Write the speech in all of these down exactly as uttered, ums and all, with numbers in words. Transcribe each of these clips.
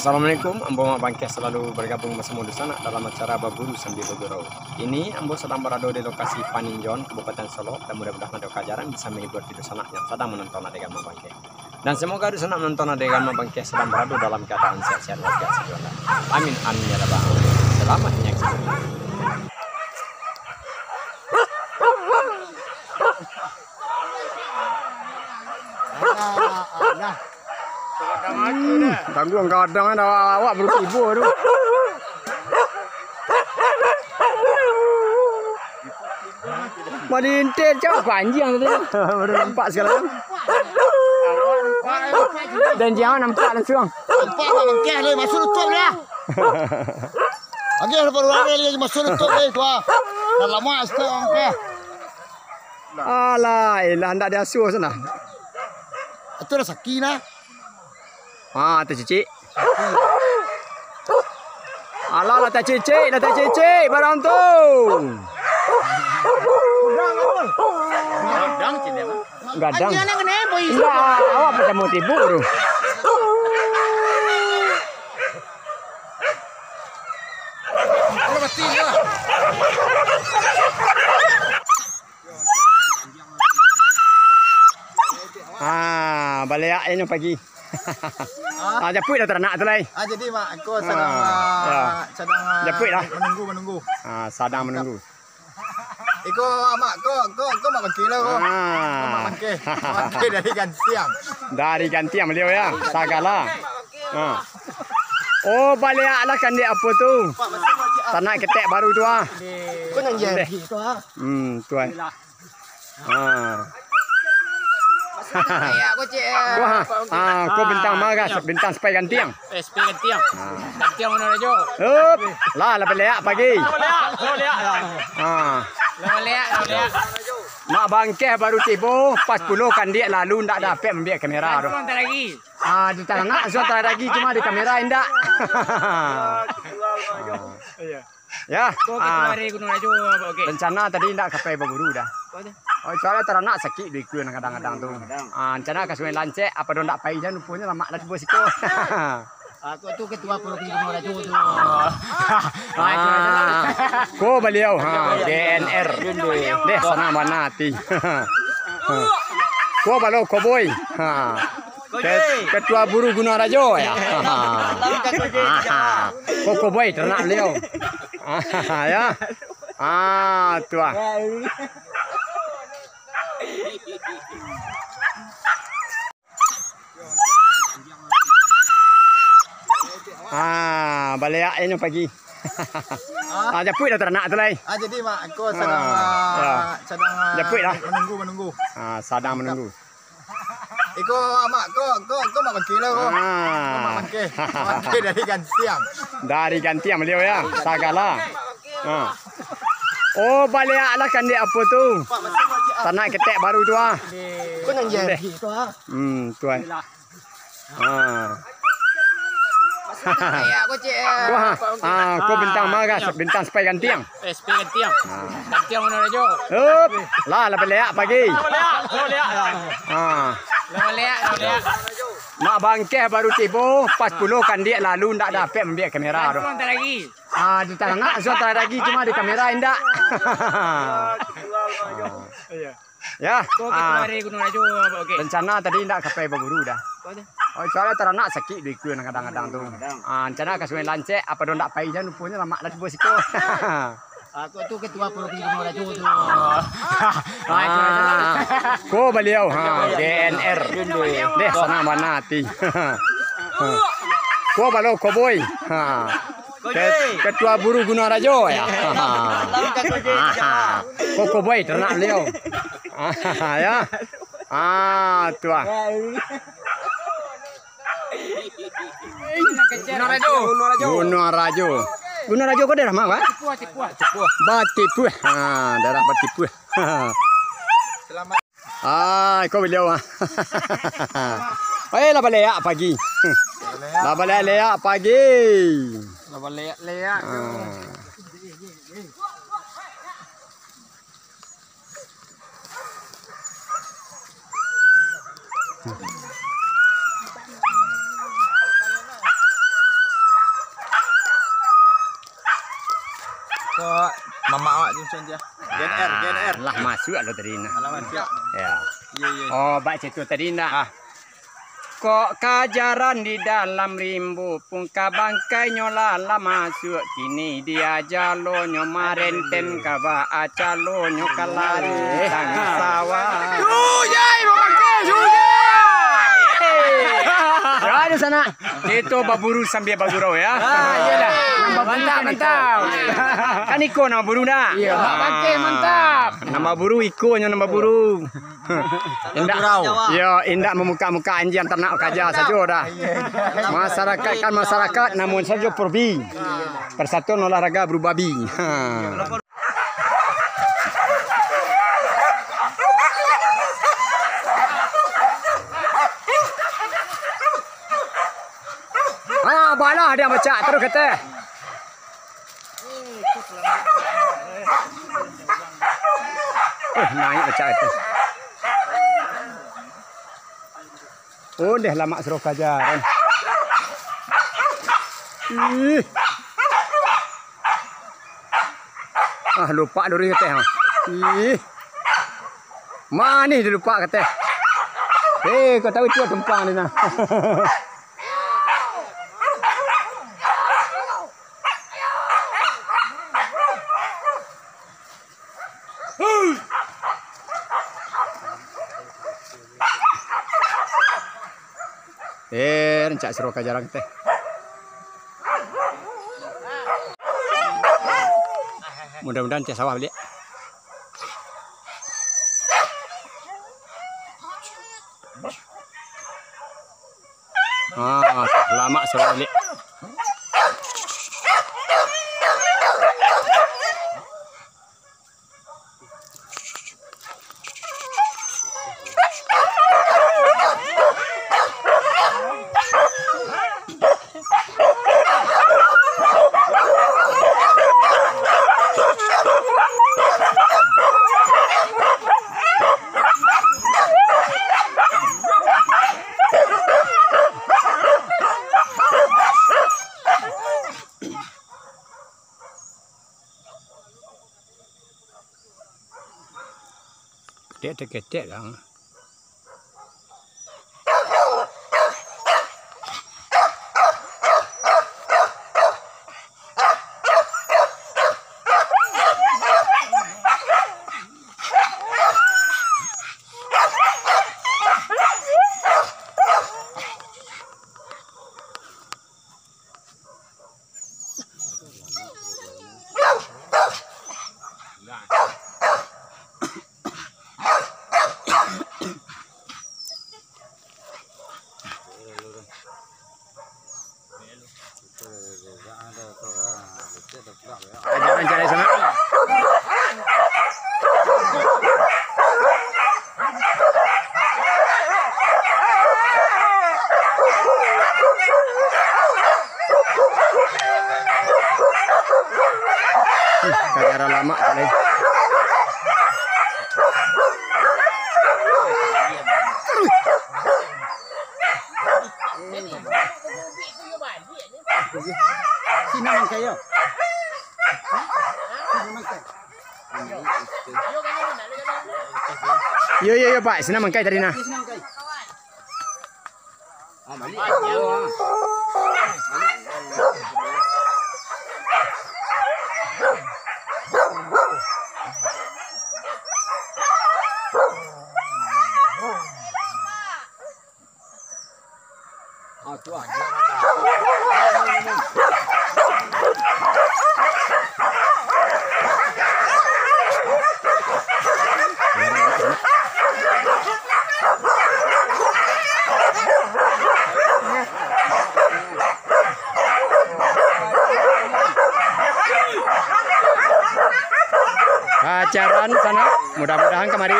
Assalamualaikum, ambo Mak Bangkeh salalu bargabuang basamo dunsanak dalam acara Baburu Sambia Bagurau. Kini ambo sadang barado di lokasi Paninjon, Kabupaten Solok, dan mudah-mudahan ado kajaran bisa mahibur di dunsanak yang sadang manonton adegan Mak Bangkeh. Dan semoga dunsanak manonton adegan Mak Bangkeh sadang barado dalam kaadaan sehat-sehat walafiat sajuo. Amin, amin, ya rabbal alamin. Selamat menyaksikan. Alah, alah. Hmm, tangguang gadang kan awak, awak baru tibo tu. Malinteh cak anjiang tadi. Baru nampak sagalo. Dan jangan nampak langsung. Nampak Mak Bangkeh lai, masuk tutup lah. Lagi ada baru ada lagi masuk tutup lai tu ah. Dah lama stok Mak Bangkeh. Alah, elah, ndak diasuh sana. Itu dah sakit nah. Ah, tacicik. Alah, lah tacicik, lah tacicik, barang tu. Gadang, cik, dia, Mak. Gadang. Anjing, anak kenapa, Is? Enggak, awak macam mau tibu tu. Alah, mati dia. Ah, baleak inyo pagi. Ah, japuik dah taranak tu lai. Ah, jadi, Mak, ko sadang, ah, ah, ya, sadang, ah, japuik lah, menunggu, menunggu. Ah, sadang menunggu. Iko, Mak, ko, ko, ko Mak Bangkeh lah, ko. Ah. Ko Mak Bangkeh. Mak Bangkeh dari Gantiang. Dari Gantiang baliau, ya, sagalo. Ah. Oh, baleak lah kandiak apo tu? Taranak ketek baru tu, ah. Ko nan jadi tu, ah. Hmm, tu, ah. Ah. Wah, ah, ko bintang maras, bintang sepai Gantiang. Eh, sepai Gantiang. Ah. Gantiang Gunuang Rajo. Up, lah, lah baleak pagi. Lah baleak, lah baleak lah. Ah. Lah baleak, lah baleak. Mak Bangkeh baru tibo, pas pulo kandiak lalu ndak dapek maambiak kamera tu. Langsung hantar lagi. Ah, di taranak langsung hantar lagi, cuma di kamera indak. Iya. Ya. Ko ketua, ah, dari Gunuang Rajo, Mak Bangkeh. Rencana tadi indak ka pai baburu dah. Apo tu? Oh, soalnyo taranak sakik duo ikua nan gadang-gadang tu. Gadang. Ah, rencana ka Sungai Lancek, apo dah ndak pai jan, ruponyo lamak lah tibo siko. Ah, ko tu ketua Purun Gunuang Rajo tu. Ah, ko baliau, ha, G N R. Deh, sanang bana ati. Ko balo koboi. Ha. Ke-, ketua buru Gunuang Rajo, ya. Ko koboi taranak baliau. Ya. Ah, tu ah. Ah, baleak inyo pagi. Ah, japuik dah taranak tu lai. Ah, jadi, Mak, ko sadang, ah, ya, ah, sadang, ah, japuik lah, menunggu, menunggu. Ah, sadang menunggu. Iko, Mak, ko, ko, ko Mak Bangkeh lah, ko. Ah. Ko Mak Bangkeh. Mak Bangkeh dari Gantiang. Dari Gantiang baliau, ya, sagalo. Ah. Oh, baleak lah kandiak apo tu? Taranak ketek baru tu, ah. Ko nan jadi tu, ah. Hmm, tu, ah. Ah. Wah, ah, ko bintang maras, bintang sepai Gantiang. Eh, sepai Gantiang. Ah. Gantiang Gunuang Rajo. Up, lah, lah baleak pagi. Lah baleak, lah baleak lah. Ah. Lah baleak, lah baleak. Mak Bangkeh baru tibo, pas pulo kandiak lalu ndak dapek maambiak kamera tu. Langsung hantar lagi. Ah, di taranak langsung hantar lagi, cuma di kamera indak. Iya. Ya. Ko ketua, ah, dari Gunuang Rajo, Mak Bangkeh. Rencana tadi indak ka pai baburu dah. Apo tu? Oh, soalnyo taranak sakik duo ikua nan gadang-gadang tu. Gadang. Ah, rencana ka Sungai Lancek, apo dah ndak pai jan, ruponyo lamak lah tibo siko. Ah, ko tu ketua Purun Gunuang Rajo tu. Ah, ko baliau, ha, G N R. Deh, sanang bana ati. Ko balo koboi. Ha. Ke-, ketua buru Gunuang Rajo, ya. Ko koboi taranak baliau. Ya. Ah, tu ah. Gunuang Rajo. Gunuang Rajo. Gunuang Rajo ko daerah ma, Pak? Batipuah, Batipuah. Batipuah. Ha, daerah Batipuah. Selamat. Ah, iko baliau ah. Eh, lah baleak pagi. Lah baleak-leak pagi. Lah baleak-leak tu. Ah. Sama awak Johnson je. G N R, G N R. Lah masuk lo tadi nah. Alah masuk. Ya. Iya, iya. Oh, bak situ tadi ndak? Ah. Kok kajaran di dalam rimbo pun ka bangkainyo lah, lah masuk kini dia jalonyo marenten ka baa calonyo ka lari tangah sawah. Suyai mamakai, suyai. Ya, di sana. Itu baburu sambil bagurau ya. Ah, iyalah. Mantap, mantap. Kan iko nama buru nak? Iya, Mak Bangkeh, mantap. Nama buru ikonyo nama buru. Indak, yo, indak mamuka-muka anjiang tanak kaja sajo dah. Masyarakat kan masyarakat, namun sajo purbi. Persatuan Olahraga Buru Babi. Ha. Ha, balah dia macak, terus kata. Eh, naik pecah itu. Oh, deh lamak suruh kajaran. Ih. Ah, lupa duri kateh, ha. Ih. Manih dilupa kateh. Eh, kau tahu itu tumpang ni nah. Eh, rancak suruh ka jarang teh. Mudah-mudahan tiap sawah baliak. Ah, lamak suruh baliak. Ketek, ketek, ketek lah. Ajaran cara sana. Kamera lama kali. Sina mangkai yo. Sina mangkai. Yo, yo, yo, Pak. Sina mangkai tadi nah. Sina mangkai. Ah, balik. Ajaran sana, mudah-mudahan kamari.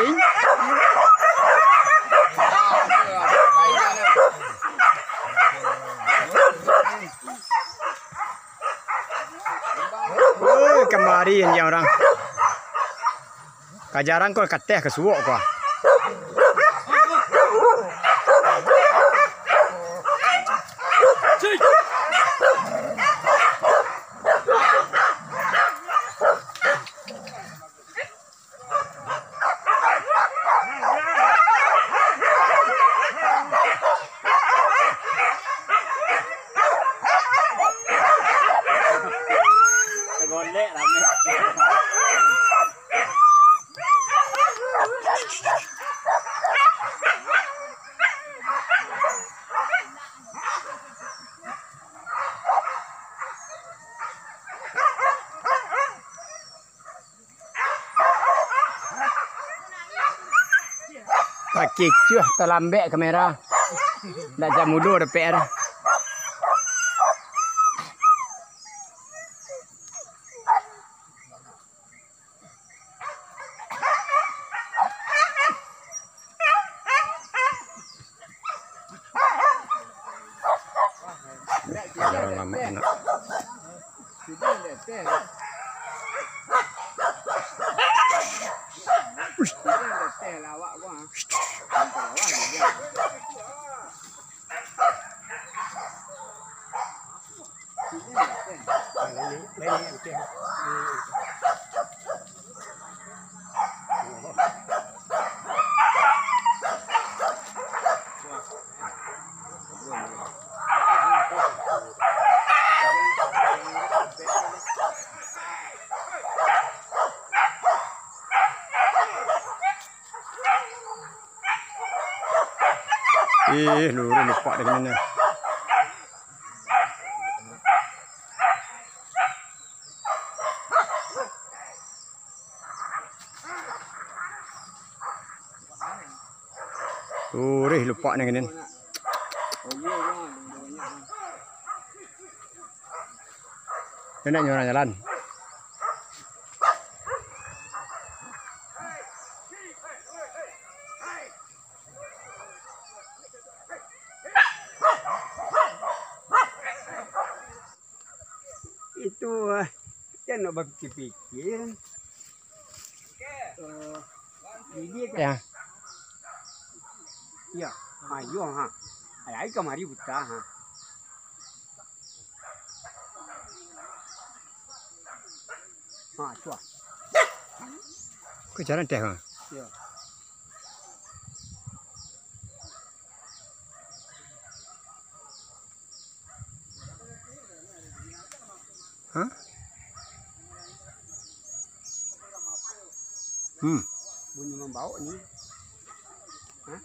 Woi, kamari anjiang urang. Ka jarang ko kateh ka suok ko. Kicuah talambek kamera. Ndak jak mudo dapek dah. Jarang lama nak. Ih, luruih lupak dek nyo. Luruih lupak nyo kini. Ndak nyo urang jalan. Itu, ah, jan nak bapikir-pikir. Eh, jadi kan? Ya. Ya, ha, iyo, ha. Ai, ai kamari buta, ha. Ha, tu ah. Kok jalan teh, ha? Ya. Hah? Hmm. Bunyi mambaok ni. Hah?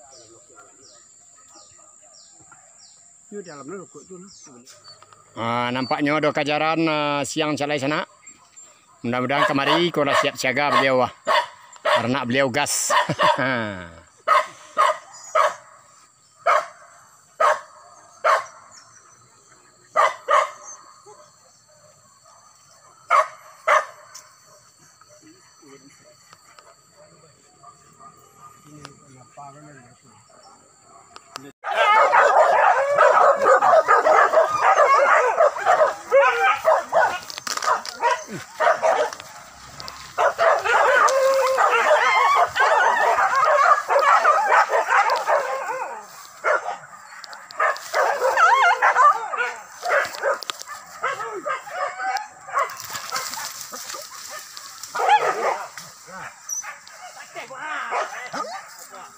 Yo, dalam ni rokok tu lah. Ah, nampaknyo ado kajaran, ah, siang calai sanak. Mudah-mudahan kamari ko lah siap siaga baliau ah. Karano baliau gas.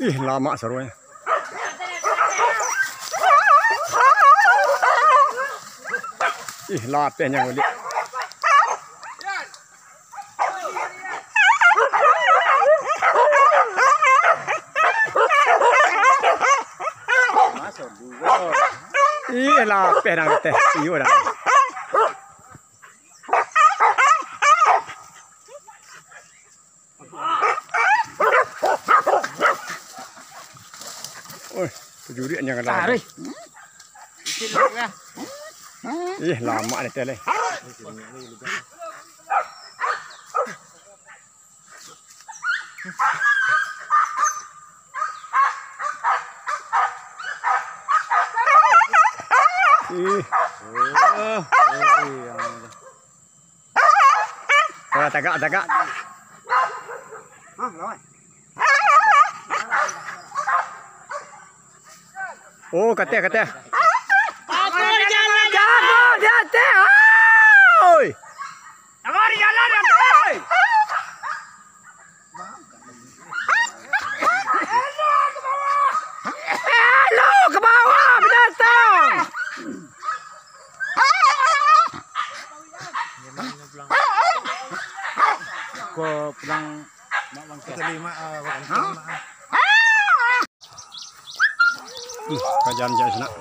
Ih, lamak saruanyo. Ih, lapeh nyo bulik. Ih, lapeh nang teh. Iyo dah. Oi, pajurik nyo ka dalam. Taruih. Ih, lamak dah teh lai. Ih. Oh, yang Wah, tagak, tagak. Hah, lawan. Oh, kateh, kateh. Aku di jalan. Jago di ateh. Oi. Aku di jalan, aku. Oi. Elok ka bawah, binatang! Ko pulang mak bangkit. Kita lima, ah, bangkit, mak, ah. Hmm, kajan jai sanak.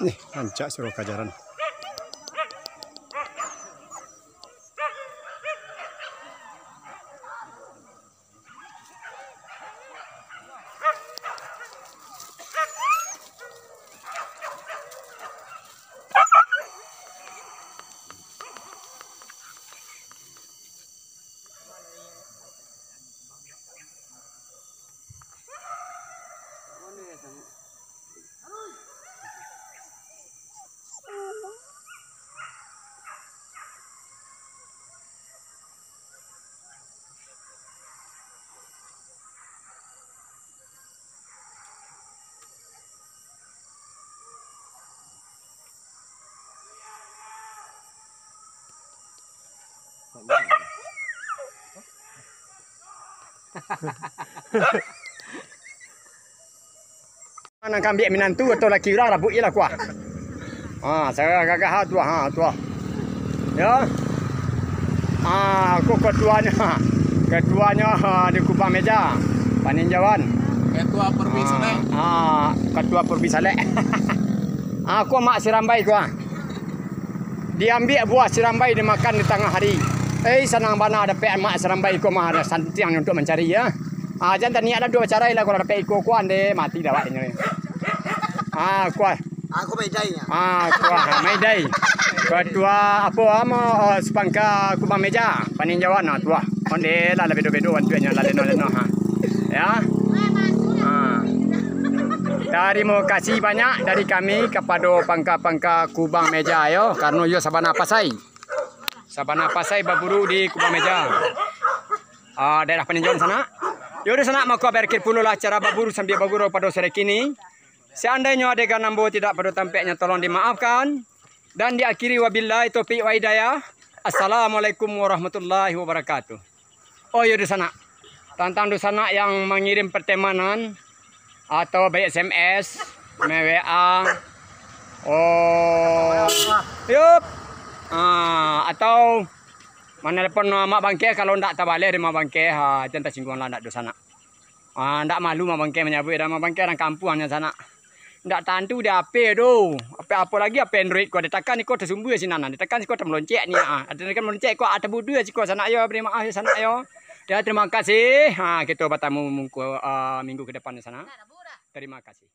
Nih, rancak suruh kajaran. Nan ka ambiak minantu atau laki urang, rabuik je lah kuah. Ha, sagagah-gagah tu, ha, tu. Yo. Ha, aku ketuanyo. Ketuanyo, ha, di Kubang Meja, paninjauan. Ketua Perbi Salek. Ha, ketua Perbi Salek. Ha, aku Mak Sirambai kuah. Diambiak buah sirambai dimakan di tangah hari. Eh, sanang bana dapek Mak Sirambai ko mah, santiang untuak mancari, yo. Ah, jan taniak lah untuak bacarai lah, kalau dapek iko kuah, ndeh, mati dah awak inyo. Ah, kuah. Aku maidai nya. Ah, kuah, maidai. Ketua apo amo, eh, sapangka Kubang Meja, paninjauan, nah, tuah. Ondeh lah, lah bedo-bedo untuaknyo, lah leno-leno, ha. Yo. Ha. Tarimo kasih banyak dari kami kapado pangka-pangka Kubang Meja yo, karano yo sabana pasai. Sabana pasai baburu di Kubang Meja. Ah, daerah paninjauan sanak. Yo, dunsanak, mako barakhir pulolah acara baburu sambia bagurau pado sore kini. Seandainyo adegan ambo tidak pado tampeknyo, tolong dimaafkan. Dan diakhiri wabillahi taufik wa hidayah. Assalamualaikum warahmatullahi wabarakatuh. Oh iyo, dunsanak. Tantang dunsanak yang mangirim pertemanan atau baik S M S, me-W A, oh, yup. Ah, atau manelepon Mak Bangkeh, kalau ndak tabaleh dek Mak Bangkeh, ha, jan tasingguanglah ndak dunsanak. Ah, ndak malu Mak Bangkeh manyabuik, dah Mak Bangkeh urang kampuang nyo sanak. Ndak tantu di H P tu. H P apo lagi, H P Android ko, ditakan iko tasumbua sinan, ditakan siko tamaloncek ni, ah. Ditakan maloncek ko, ah, tabuduah siko sanak yo, bari maaf yo sanak yo. Ya, terima kasih. Ha, kito batamu mungko, ah, minggu ke depan sanak. Terima kasih.